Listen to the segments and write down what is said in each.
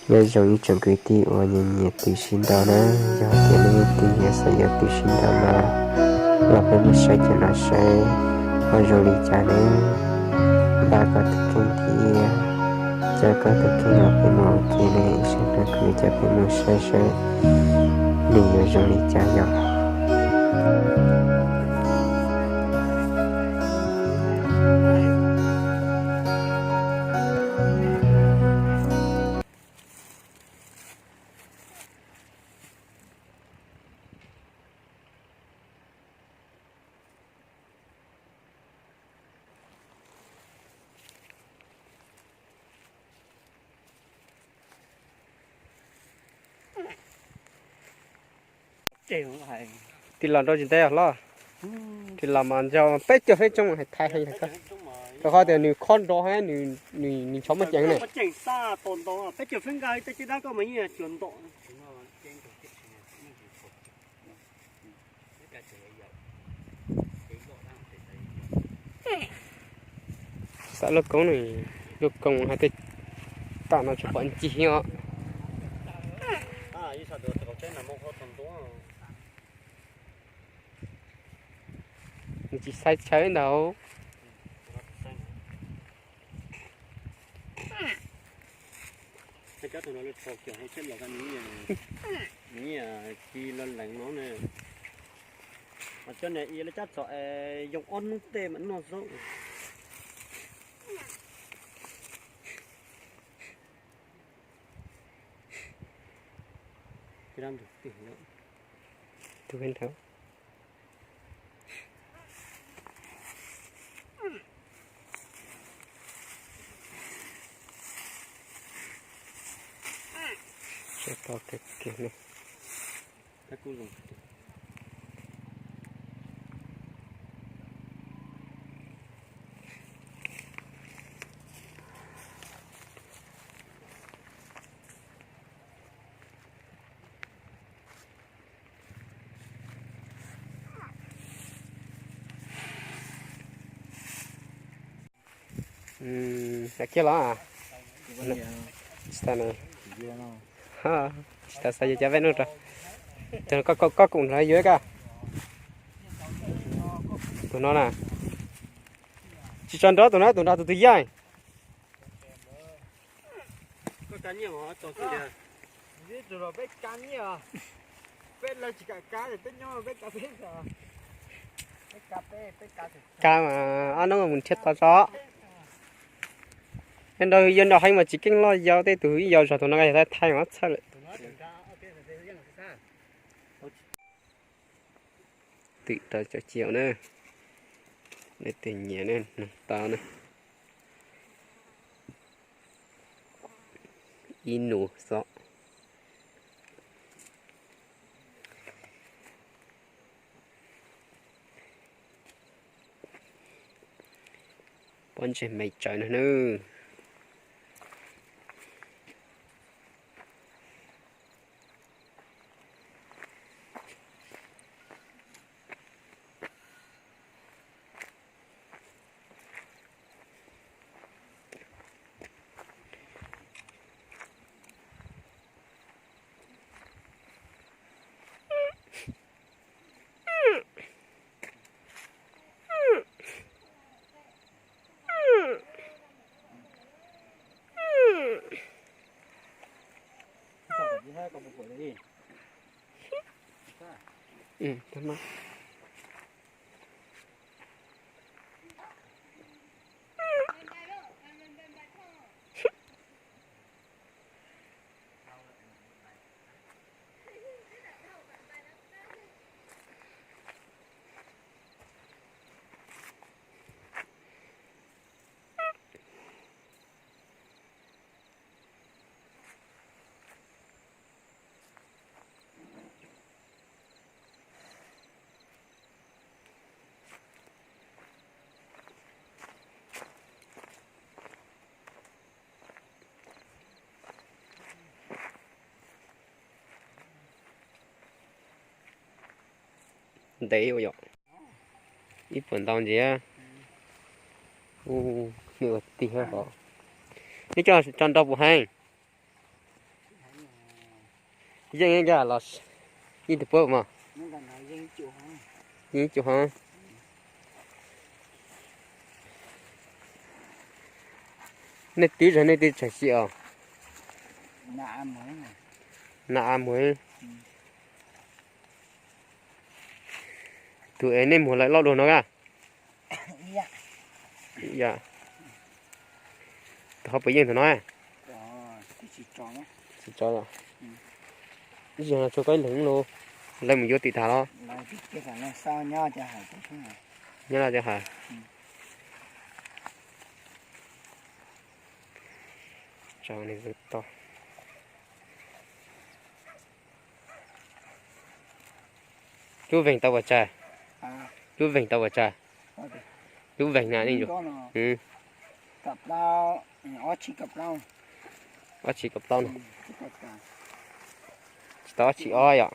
Nyob zoo ib tsoom kwv tij uas nyiam nyiam tus sib nraus na, yog tias nej leej twg yuav xav yuav tus sib nraus no los peb mus saib cov no saib ho zoo li cas ne. Npaj koj tus kheej thiab coj koj tus kheej los peb mus ua ke ne, sawv daws kuj coj peb mus saib saib nws yuav zoo li cas yom. Tig los nrau tsis ntev os hlob. Tig los mas nco peb caug feeb tsoob hais thaiv heev, rau qhov tias nws khob nrov heev, nws ntshav muaj ceem ne. Xav lub koob ne, lub koob hais tias tam no tsuas pom ncig os. Nws tsis xaiv chaw ntag. Cov no lawv tso kiag hauv tsheb los, nws ci los lees no ne. Cov niag i lawv cab txog es yoo ob hnub tej mam noj zaub. Kiag los? Tsis tas, tsis tas xav yuav cov vej no rau. Koj koom nrog yuav koj. Tus no na. Tsis tso nrov tus no, tus nrog tus twg yeej. Kav mas ob hnub mus nrhiav tau tso. Nrau yau nrau heev mas tsis keej loj yau, tej tus ib yau zog tus no yog thaij mas txhawj lawm. Twm rau cov ciaum na, leej twg nyiam ne noog tau na. Ib nus xwb. Pob ntseg me tsawv no nawb. Ntev ua yom. Ib puas ntau ntxiv. Ua tig hov. Neb coj tso nrau puas heev? Yeej ib nkag los ib tug puab mas. Yeej ib cum hov. Nej twb zag nej twb tsawg xyim os? Na a muag. Tus es nej muag lawm loj dua no a? Tus ho puas yeej tus no? Tsis tso, ib zaug no tso koj ib leeg los, lawv mus yuav tim tas los? Nyob no cov hais. Lub veeg tau puas tsawg? Lub veeg tau puas tsawg? Lub veeg na. Ob txhiab kaum plaub no. Tsis tau ob txhiab ob yom?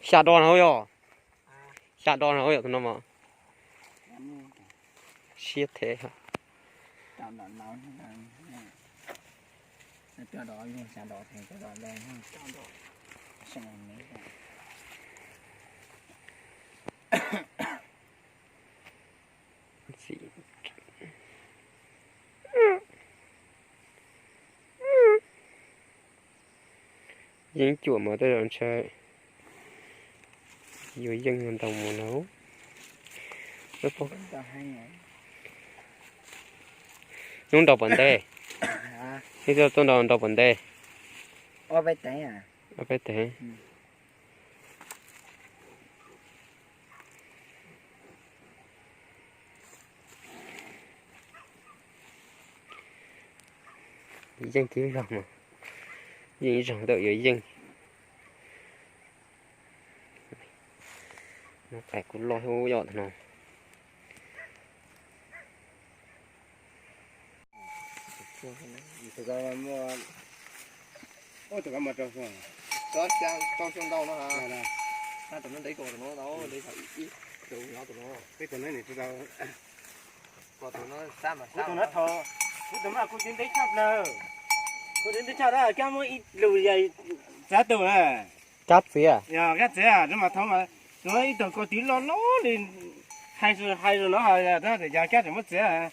Xya do no yog, xya do no yog tus no mas. Siab thev. Yeej cuam mas tej zaum ntshe yuav yeej ntau mus na. Hnub nrau puas ntev? Nej tuaj nrau nrau puas ntev? Ob peb teg. Yeej tib zaug mas, yeej ib zaug ntawm yuav yeej. Nab qais kuj loj thiab yom tus no. Tus no, tus no kuj tib ntev tshaj plaws, kuj tib ntev tshaj, kab muab ib lus yog txav tus na. Kab txiav, kab txiav mas thaum mas tus no ib tug ko twv loj loj li, hais hais no yog kab tseem muab txiav.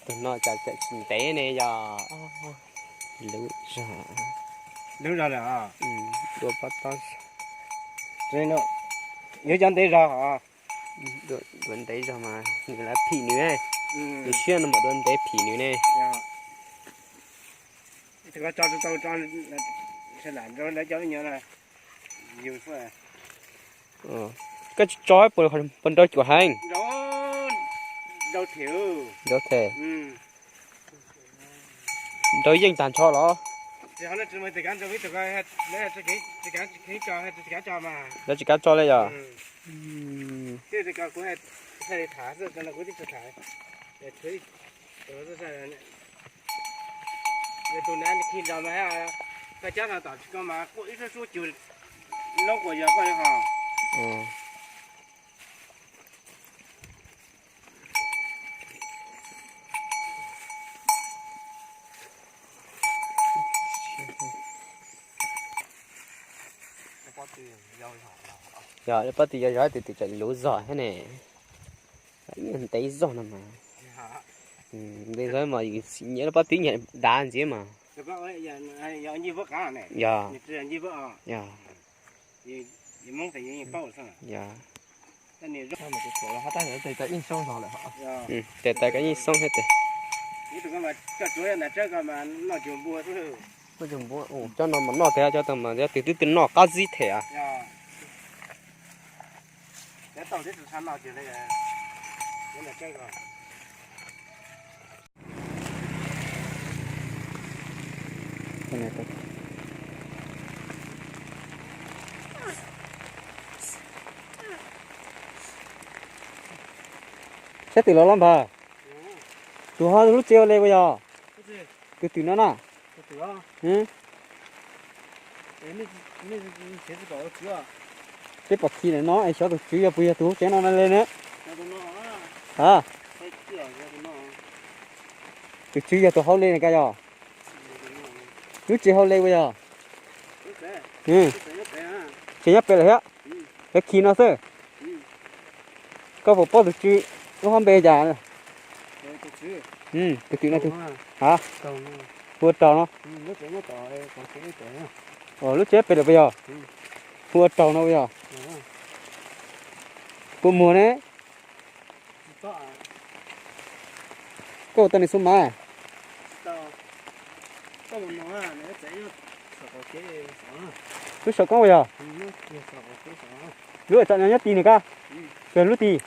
Tus no cas tseem tsis ntev ne yog? Lub zog, lub zog lawm. Dua pob tob, yuav cov ntev zog. Dua ntev zog mas nws lawv phim nws, nws siab no mam dua ntev phim nws ne. Koj tsis tso puas nrau cuam heev? Nrau them, nrau yeej tag nrho los? Lawv tsis kav tso li yog? Tus nav khi nrog mas, koj cab no tom tsis koj mas quaj ib suab suab cug, loob quas yog koj li ho. Yog pob tw yog zog, tus twg tseem luv zog thiab ne. Ntev zog no mas. Ntev zog mas yus tsis nyiam lub pob tw nyiam dav ntxiv mas. Yog, yog. Yog. Tes tas koj yeej xoob thiab tes. Cov no mas noj tes, cov tas mas yog tus twb twb noj qab zib them. Saib twm los los npawg. Tus ho lub tsev ua le ua yog? Tus twm no na. Peb pom khi ntawm no es xyov tus tswv yog puas yog tus hauv tsev no na li ne. A, tus tswv yog tus hauv li ne ka yog? Lub tsev hauv li puas yog? Tseem nyob pem lawm thiab. Cov khi no xwb. Koj puas paub tus tswv lub hauv npe cas? Tus twm no, a, hu ua Raug no. Lub tsev pem lawm puas yog? Hu ua Raug no puas yog? Puas muag ne? Koj ua tau nws xub mas? Lub saum koob puas yog? Lub tsom nyob tid nws kab, lub tid.